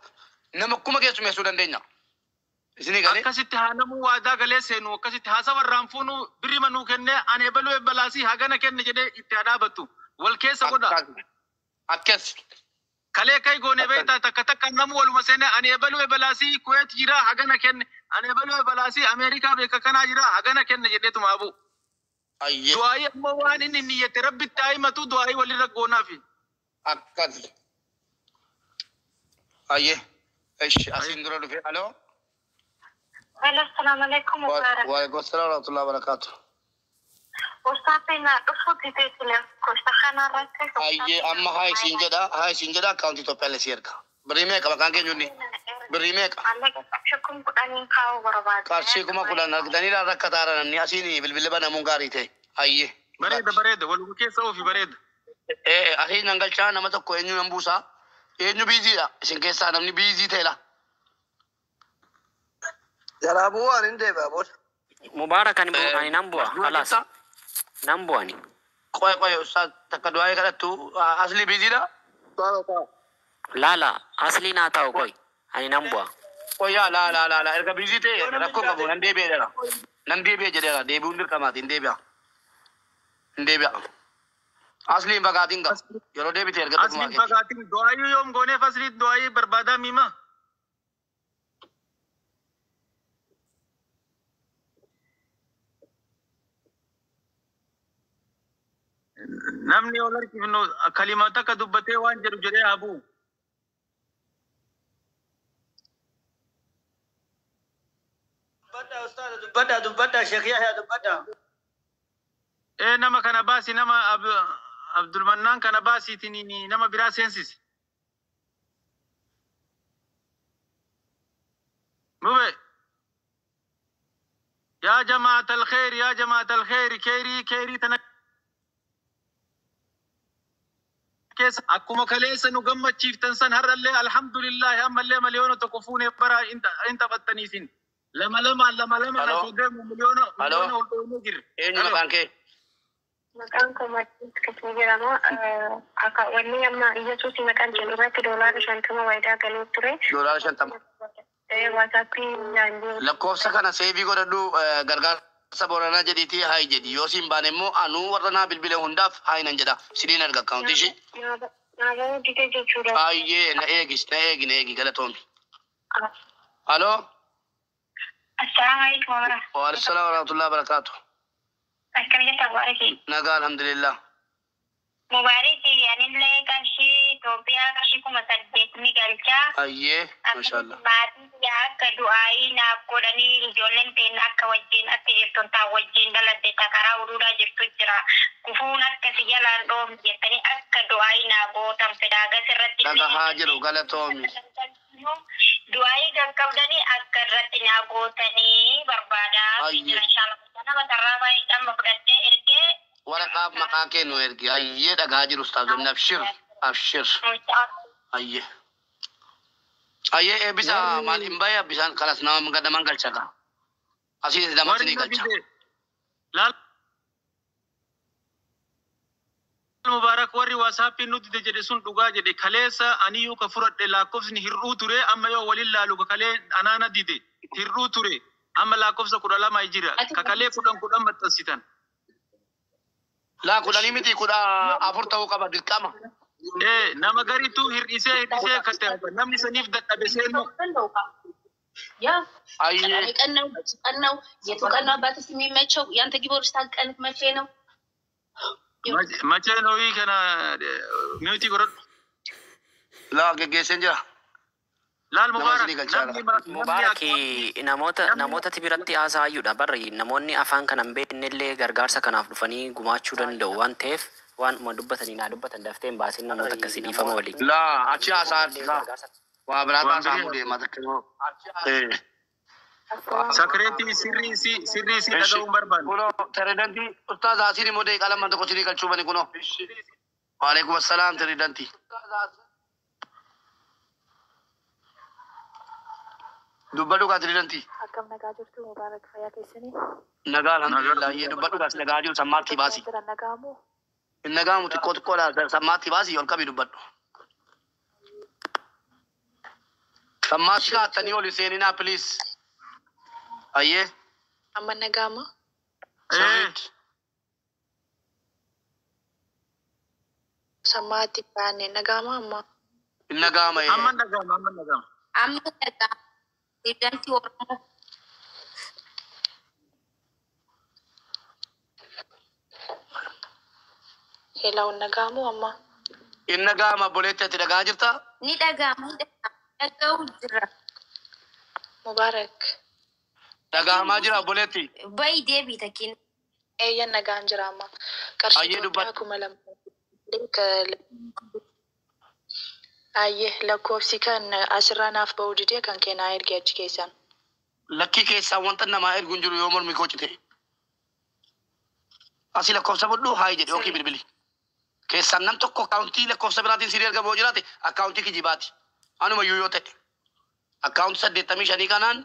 Speaker 4: nama kuma keessummeessuu dandeenya. Isinii galee
Speaker 10: Akkasitti haa namuu waadaa galee seenu akkasitti haasawa irraan fuunu birri manuu kennee ani ebaluu ebalaasii hagana kenne jedhee itti haa dhaabattu wal keessa godha.
Speaker 4: Akkas.
Speaker 10: Kalee kai goone beektaa takka takka namuu waluma seene ani ebaluu ebalaasii Kuweet jira hagana kenne ani ebaluu ebalaasii Ameerikaa beeka kanaa jira hagana kenne jedheetuma habu.
Speaker 4: Ayyee.
Speaker 10: Du'aayii ammoo waan inni niyyate rabbitti haa himatu du'aayii walirra goonaafi.
Speaker 4: Akkas. Ayyee. Ishi asiin dura dhufe. Aloo.
Speaker 8: Hello, assalamu alaikum Mubarak.
Speaker 4: Waalaikum salaam warahmatullahi wabarakatuh.
Speaker 8: WhatsAppii naa dhufuu didee lakkoofsa kanarratti.
Speaker 4: Ayyee amma hi isiin jedha hi isiin jedha akkaawuntii Itoophiyaa illee si erga. Birrii meeqa maqaan keenya inni? Birrii meeqa?
Speaker 8: Maallaqa qarshii 10,000 kaa'uu barbaada.
Speaker 4: Qarshii 10,000 argitanii rakkataara namni asiin bilbilli banamuun gaarii ta'e. Ayyee.
Speaker 10: Bareeda bareeda waluma keessa oofi bareeda.
Speaker 4: Ee asiin nan galchaa nama tokko eenyu nan buusaa? Eenyu busydha? Isin keessaa namni busy ta'edha.
Speaker 7: Jalaa bu'uu waan hin deebi'a booda.
Speaker 11: Mubaarak ani ani nan bu'a.
Speaker 4: Dura
Speaker 11: Kalaas
Speaker 4: jirta?
Speaker 11: Nan bu'a ani.
Speaker 4: Qoy qoy ustaaz takka du'aa kadhattu asli biziidha.
Speaker 11: Laala asli naa ta'u qoy ani nan bu'a.
Speaker 4: Qoy yaa laa laa laa laa erga bizii ta'e
Speaker 3: Yoo namni
Speaker 4: rakkoo qabu
Speaker 3: jiraate
Speaker 4: nan deebi'e jedha. Nan deebi'e jedheera deebi'uun dirqamaati hin deebi'a. Hin deebi'a. Asli hin fagaatiin qaba. Yeroo deebite erga
Speaker 10: Asliin
Speaker 4: tokkumaa keeti.
Speaker 10: fagaatiin du'aayyuu yoom gooneef asliin du'aayii barbaadaa miima. Namni ol harkifnu kalima takka dubbatee waan jedhu jedhee haa bu'u.
Speaker 3: Dubbadhaa ustaaza, dubbadhaa, dubbadhaa, Sheekh Yahyaa, dubbadhaa.
Speaker 10: Ee nama kana baasi nama Abdulmannaan kana baasiitiin nama biraa seensisi. Mube yaa jamaat alkheer yaa jamaat alkheer keerii keerii tana keessa akkuma kaleessa nu gammachiiftan san har'allee alhamdulillahi ammallee 1 million fuunee bara hin taphattaniisin. Lama lamaan lama lamaan
Speaker 4: Haloo.
Speaker 10: asoo deemu miliyoona
Speaker 4: Haloo.
Speaker 10: miliyoona ol dhoofnee jirra.
Speaker 4: Eenyu
Speaker 10: Haloo.
Speaker 4: maqaan kee?
Speaker 8: Maqaan koo Maatiis Kiflee jedhama. Akka wanni amma Iyyasuus maqaan jedhu irratti $50 waayidaa galuu ture.
Speaker 4: $50.
Speaker 8: WhatsAppii naan
Speaker 4: Lakkoofsa kana save godhadhu gargaarsa Booranaa jedhiitii hi jedhi. Yoo siin baane immoo anuu warra naa bilbile hundaaf hi nan jedha. Siniin erga akkaawuntii ishii.
Speaker 8: Naa bahuu dide jechuudha.
Speaker 4: Ayyee na eegis na eegi na eegi galatoomi. Haloo.
Speaker 8: Assalaamu alaikum warahmatullahi.
Speaker 4: Waalaikum salaam warahmatullahi wabarakaatu.
Speaker 8: Akkam jirta Mubaaraki?
Speaker 4: Nagaa alhamdulillah.
Speaker 8: Mubaaraki anillee qarshii Itoophiyaa qarshii 8,000 ni galchaa.
Speaker 4: Ayyee maashaallah.
Speaker 8: Maatii kiyya akka du'aayii naaf godhanii ijoolleen teenya akka wajjin akka jirtu taa wajjin dhaladhe ta karaa uduudhaa jirtu jira. Gufuun akka si jalaan dhoofne jettanii akka du'aayii naa gootan fedhaagas irratti illee
Speaker 4: Dhagahaa jiru galatoomi.
Speaker 8: Du'aayii qaqqabdanii akka irratti naa gootanii barbaada.
Speaker 4: Ayyee.
Speaker 8: Nama sarraa baay'ee amma fudhattee ergee.
Speaker 4: Waraqaaf maqaa kee nu ergi. Ayyee dhagahaa jiru ustaazonni abshir abshir. Ayyee. Ayyee eebbisa maal hin bahe bishaan kalas nama naman galcha kaa. Asiin nama
Speaker 10: Warri
Speaker 4: sinii
Speaker 10: na
Speaker 4: galcha.
Speaker 10: dide laal Mubaarak warri WhatsAppiin nuti dide jedhe sun dhugaa jedhe kaleessa aniyyuu ka fudhadhe lakkoofsni hir'uu ture amma yoo walin laalu ka kalee anaana dide hir'uu ture amma lakkoofsa 12 jira ka kalee 10 10 maxxansitan.
Speaker 4: Laa 10 miti 14 ta'uu qaba dirqama.
Speaker 10: Ee nama gariitu hir'isee hir'isee akka ta'e namni saniif dadhabe seenu.
Speaker 12: ያ
Speaker 4: Ayyee.
Speaker 12: ቅዳሜ ቀን ነው፣ መቼ ቀን ነው? የቱ ቀን ነው አባትስ የሚመቸው? ያንተ ጊቦርስ ታቀንክ መቼ ነው?
Speaker 10: መቼ ነው ይህ kana mute godhadhu.
Speaker 4: Laa geggeesseen jira.
Speaker 10: Laal
Speaker 4: Nama
Speaker 10: Mubaarak
Speaker 4: sinii galchaadha.
Speaker 10: namni namni
Speaker 11: Mubaarak namoota namootatti biratti haasa'ayyuudha barri namoonni afaan kana hin beeknellee gargaarsa kanaaf dhufanii gumaachuu danda'u waan ta'eef waanuma dubbatanii naa dubbatan daftee hin baasin namoota akkasii dhiifama waliin.
Speaker 4: Laa achi haasaa laa waa biraa
Speaker 10: waan
Speaker 4: haasa'amuu
Speaker 10: birii
Speaker 4: deema takka immoo. Eh.
Speaker 10: Sakireetii sirrii isii sirrii isii
Speaker 4: Ishi.
Speaker 10: dhaga'uun barbaanne.
Speaker 4: Kunoo teredantii ustaaz asiin immoo daqiiqaa lama tokko sinii galchuu bani kunoo. Waalaikum assalaam teredantii. Dubbadhu kaa teredantii.
Speaker 13: Akkam nagaa jirtu Mubaarak fayyaa keessanii?
Speaker 4: Nagaa alhamdulillah. Ayyee dubbadhu kaa nagaa jiru sammaatti baasi.
Speaker 13: Jira nagaamoo?
Speaker 4: Hin nagaamu xiqqoo xiqqoodha sammaatti baasi ol qabi dubbadhu. Sammaatti kaattanii ol hin seeninaa please. Ayyee.
Speaker 13: Amma nagaama?
Speaker 10: Ee
Speaker 4: Sirriitti.
Speaker 13: Sammaatti baanne nagaama amma?
Speaker 4: Hin nagaama
Speaker 10: amma
Speaker 4: ee.
Speaker 10: dhaga'ama amma dhaga'ama.
Speaker 5: Amma dhagaa pirezidaantii Oromoo.
Speaker 13: Hello nagaamoo amma?
Speaker 4: Hin nagaama obboleetti ati dhagaa jirtaa?
Speaker 5: Ni dhaga'ama ni dhaga'ama dhaga'u jira.
Speaker 13: Mubaarak.
Speaker 4: Dhagahamaa jira obboleetti.
Speaker 5: Bayi deebii takkiin.
Speaker 13: Eeyyan nagaan jira amma. Qarshii
Speaker 4: Ayyee
Speaker 13: Itoophiyaa
Speaker 4: dubbadhu.
Speaker 13: 2000. Ayyee lakkoofsi kan asirraa naaf ba'uu didee kan keenaa erge achi keessaan.
Speaker 4: Lakkii keessaa wanta namaa ergu hin jiru yoo mormi koo cite. Asii lakkoofsa fudhu hi jedhi yookiin bilbili. Keessaan nam tokko akkaawuntii lakkoofsa biraatiin sirii ergamu yoo jiraate akkaawuntii kijibaati. Anuma iyyuu yoo ta'e. Akkaawuntii 85 kanaan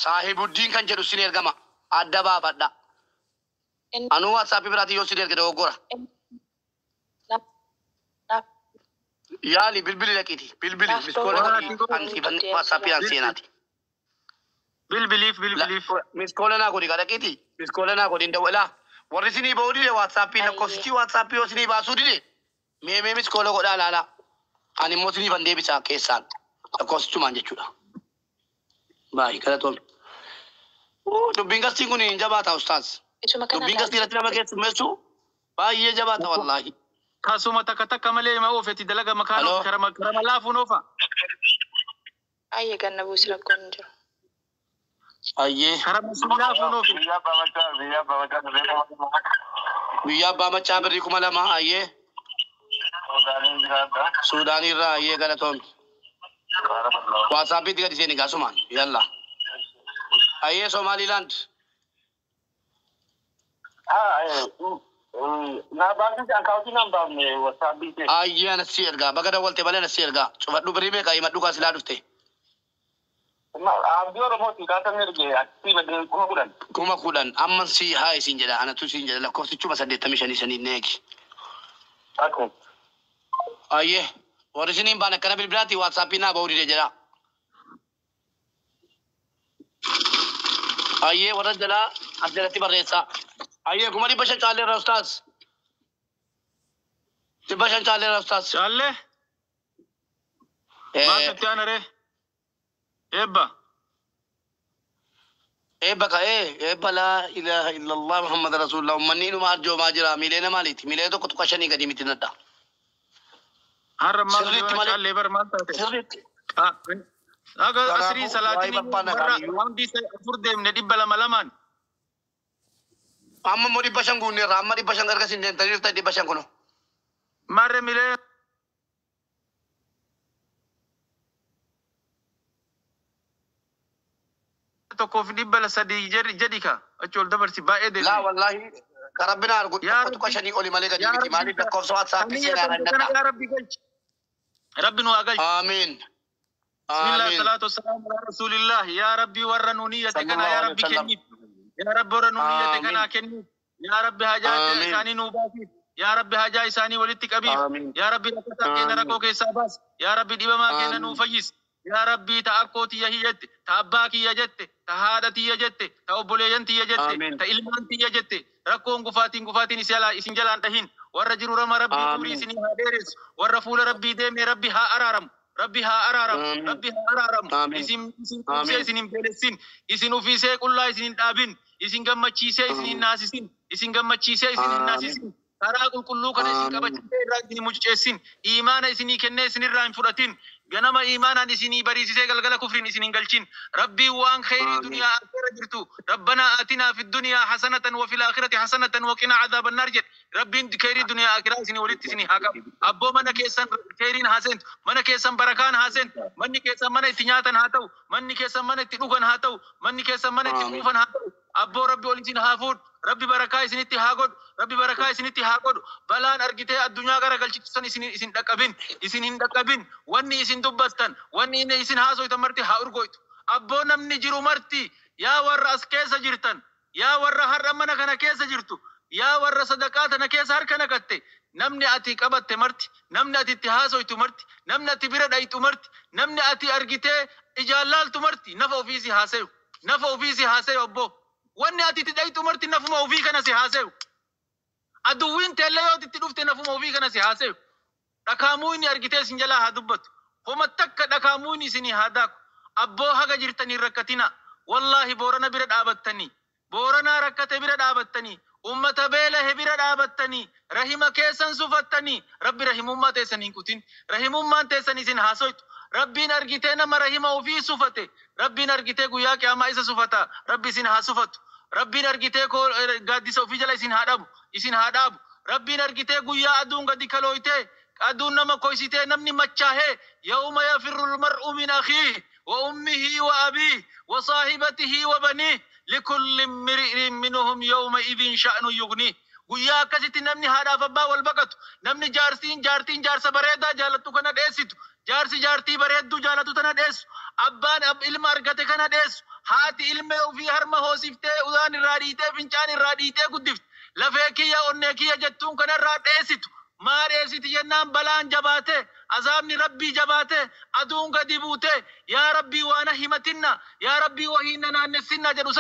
Speaker 4: saahibuddiin kan jedhu sin ergama. Adda baafadha. Anuu WhatsApp biraatti yoo si erge dogoggora. Yaali bilbili dhaqiiti. Bilbili
Speaker 13: Naaf
Speaker 4: miskoola
Speaker 13: bahuu
Speaker 4: godhi an siifan WhatsApp aan seenaati.
Speaker 10: Bilbiliif bilbiliif.
Speaker 4: Miskoola naa godhi kadhaqiiti. Miskoola naa godhi hin dawwalaa. Warri isinii bahuu dide WhatsApp lakkoofsichi WhatsApp yoo isinii baasuu dide mee mee miskoola godhaa laalaa. Ani immoo isiniifan deebisaa keessaan lakkoofsichumaan jechuudha. Baay'ee galatoomne. Dubbiin gastiin kun hin jabaata ustaaz.
Speaker 13: Isuma kana
Speaker 4: Dubbiin gastii irratti nama keessummeessu baay'ee jabaata wallaahi.
Speaker 10: Kasuma takka takka malee ma oofeti dalaga makaan
Speaker 4: Haloo.
Speaker 10: oofi karama karama laafuun oofa.
Speaker 13: Ayyee ganna buusi rakkoon hin jiru.
Speaker 4: Ayyee.
Speaker 10: Karama sun laafuun oofi.
Speaker 9: Biyya abbaa macaa biyya abbaa macaa birrii 2000.
Speaker 4: Guyyaa abbaa macaa birrii 2000 ayyee.
Speaker 9: Suudaaniin jiraadha.
Speaker 4: Suudaanii irraa ayyee galatoomne. WhatsAppitti gadi seeni gaasumaan yalla. Ayyee Somaalilaand.
Speaker 9: Naa baasisi akkaawuntii naan baafne WhatsAppii kee.
Speaker 4: Ayyee anas si ergaa baga dawwalte malee anas si ergaa cufadhu birrii meeqa himadhu kaa silaa dhufte.
Speaker 9: Abdii Oromooti kaasa erge achii madde 10,000.
Speaker 4: 10,000 amman si haa isin jedha anatu siin jedha lakkoofsichuma 85 saniin neegi.
Speaker 9: Akkuma.
Speaker 4: Ayyee warri isiniin baan akkana bilbilaati WhatsAppii naa bahuu dide jedha. Ayyee warra jalaa as jalatti barreessaa. Ayyee 500,000 caalleerra ustaaz. 500 caalleerra ustaaz.
Speaker 10: Caallee maaltu itti aana ree? Eebba.
Speaker 4: Eebba ka ee eebba laa ilaaha illallah Muhammad rasulullah ummanni inuma arjoomaa jira miileena maaliiti miilee 1.5 gadi miti nadha.
Speaker 10: Har'a maal
Speaker 4: Sirriitti
Speaker 10: yoona
Speaker 4: malee
Speaker 10: caallee bar maal taate?
Speaker 4: sirriitti.
Speaker 10: Aga asrii
Speaker 4: Kanaafuu waa'ee
Speaker 10: salaatiin
Speaker 4: barbaanna
Speaker 10: warra
Speaker 4: kaaniyyuu
Speaker 10: raawundii afur deemne 200 lamaan.
Speaker 4: Amma immoo 500 guunneerra amma 500 erga isin deemtanii dhuftan 500 kuno.
Speaker 10: Marre milee 1,300 jedhi ka achi ol dabarsi baay'ee
Speaker 4: Laa
Speaker 10: deemne.
Speaker 4: wallaahi ka rabbina argu
Speaker 10: Yaa
Speaker 4: tokko tuqa
Speaker 10: Rabbi
Speaker 4: shanii oli malee gadi
Speaker 10: yaa
Speaker 4: miti
Speaker 10: Rabbi
Speaker 4: maaliif lakkoofsa WhatsApp
Speaker 10: niyya
Speaker 4: seenaa
Speaker 10: tante kana
Speaker 4: nadha.
Speaker 10: yaa Rabbi galchi. Rabbi nu haa galchi.
Speaker 4: Amiin.
Speaker 10: Bismillah
Speaker 4: Amiin.
Speaker 10: salatu wassalamu ala rasulillah. Yaa Rabbi warra nu niyyate kana
Speaker 4: Sallallahu
Speaker 10: yaa
Speaker 4: alaihi
Speaker 10: Rabbi
Speaker 4: wasallam.
Speaker 10: kenniif. Yaa Rabbi warra nu niyyate
Speaker 4: Amiin.
Speaker 10: kana kenniif. Yaa Rabbi hajaa
Speaker 4: Amiin.
Speaker 10: isaanii nuu baasiif. Yaa Rabbi hajaa isaanii walitti qabiif.
Speaker 4: Amiin.
Speaker 10: Yaa Rabbi rakkataa keenya
Speaker 4: Amiin.
Speaker 10: rakkoo keessaa baas. Yaa Rabbi dhibamaa keenya nuu
Speaker 4: Amiin.
Speaker 10: fayyis. Yaa Rabbi ta akkoo tiyya hiyyette, ta abbaa kiyya jette, ta haadha tiyya jette, ta obboleeyyan tiyya jette,
Speaker 4: Amiin.
Speaker 10: ta ilmaan tiyya jette, rakkoon gufaatiin gufaatiin isin jalaan dhahin. Warra jiru rama Rabbii umrii
Speaker 4: Amiin.
Speaker 10: isinii haa dheeressu. Warra fuula Rabbii deeme Rabbi haa araaramu. Rabbi haa araaramu.
Speaker 4: Amiin.
Speaker 10: Rabbi haa araaramu.
Speaker 4: Amiin.
Speaker 10: Isin quubsee
Speaker 4: Amiin.
Speaker 10: isin hin beelessin. Isin uffisee qullaa isin hin dhaabin. Isin gammachiisee isin hin
Speaker 4: Amiin.
Speaker 10: naasisin. Isin gammachiisee isin hin
Speaker 4: Amiin.
Speaker 10: naasisin. Karaa qulqulluu kana isin
Speaker 4: Amiin.
Speaker 10: qabachiisee irraa isin hin mucuceessin. Iimaana isinii kennee isin irraa hin fudhatin. Ganama iimaanaan isinii bariisisee galgala kufriin isin hin galchin. Rabbii waan kheyrii
Speaker 4: Amiin.
Speaker 10: duniyaa akhira jirtu. Rabbanaa aatinaa fi duniyaa hasanatan wa fil aakhirati hasanatan wa qinaa adaaban naar jedhe. Rabbiin kheyrii duniyaa akhiraa isinii walitti isinii haa qabu. Abboo mana keessan kheyriin haa seentu. Mana keessan barakaan haa seentu. Manni keessan mana itti nyaatan haa ta'u. Manni keessan mana itti dhugan haa ta'u. Manni keessan mana itti
Speaker 4: Amiin.
Speaker 10: quufan haa ta'u. Abboo Rabbi ol isin haa fuudhu. Rabbi barakaa isinitti haa godhu. Rabbi barakaa isinitti haa godhu. Balaan argitee addunyaa gara galchitu san isin dhaqqabin. Isin hin dhaqqabin. Wanni isin dubbattan, wanni inni isin haasoytan marti haa urgoytu. Abboo namni jiru marti yaa warra as keessa jirtan, yaa warra har'a mana kana keessa jirtu, yaa warra sadaqaa tana keessa harka naqatte, namni ati qabatte marti, namni ati itti haasoytu marti, namni ati bira dhayxu marti, namni ati argitee ijaan laaltu marti nafa ofii si haasayu. Nafa ofii si haasayu abboo. Wanni ati itti dhayxu marti nafuma ofii kana si haasayu. Aduwwiin teellee yoo itti dhufte nafuma ofii kana si haasayu. Dhakaamuu inni argitee isin jalaa haa dubbatu. Homa takka dhakaamuu inni isinii haa daaku. Abboo haga jirtanii rakkatina. Wallaahi Boorana bira dhaabattanii. Booranaa rakkate bira dhaabattanii. Ummata beelahe bira dhaabattanii. Rahima keessan sufattanii. Rabbi rahimummaa teessan hin kutin. Rahimummaan teessan isin haasoytu. Rabbiin argitee nama rahima ofii sufate. Rabbiin argitee guyyaa qiyaamaa isa sufata. Rabbi isin haa sufatu. Rabbiin argitee koo gaaddisa ofii jala isin haa dhabu. Isin haa dhaabu. Rabbiin argitee guyyaa aduun gadi kalooytee aduun nama koysitee namni machaahee yawma yafirru lmar'u min akhiih wa ummihi wa abiih wa saahibatihi wa baniih likulli imri'in minhum yawma idhin sha'nu yughniih. Guyyaa akkasitti namni haadhaaf abbaa wal baqatu, namni jaarsiin jaartiin jaarsa bareedaa jaalattu kana dheessitu, jaarsi jaartii bareedduu jaalatu tana dheessu, abbaan ilma argate kana dheessu, Haati ilmee ofii harma hoosiftee, udaan irraa dhiitee, fincaan irraa dhiitee guddifte. Lafee kiyya, onnee kiyya jettuun kanarraa dheessitu. Maa dheessiti jennaan, balaan jabaate, azaabni Rabbii jabaate, aduun gadi buute, yaa Rabbii waana himatinna, yaa Rabbii wahiinna naannessinna jedhu.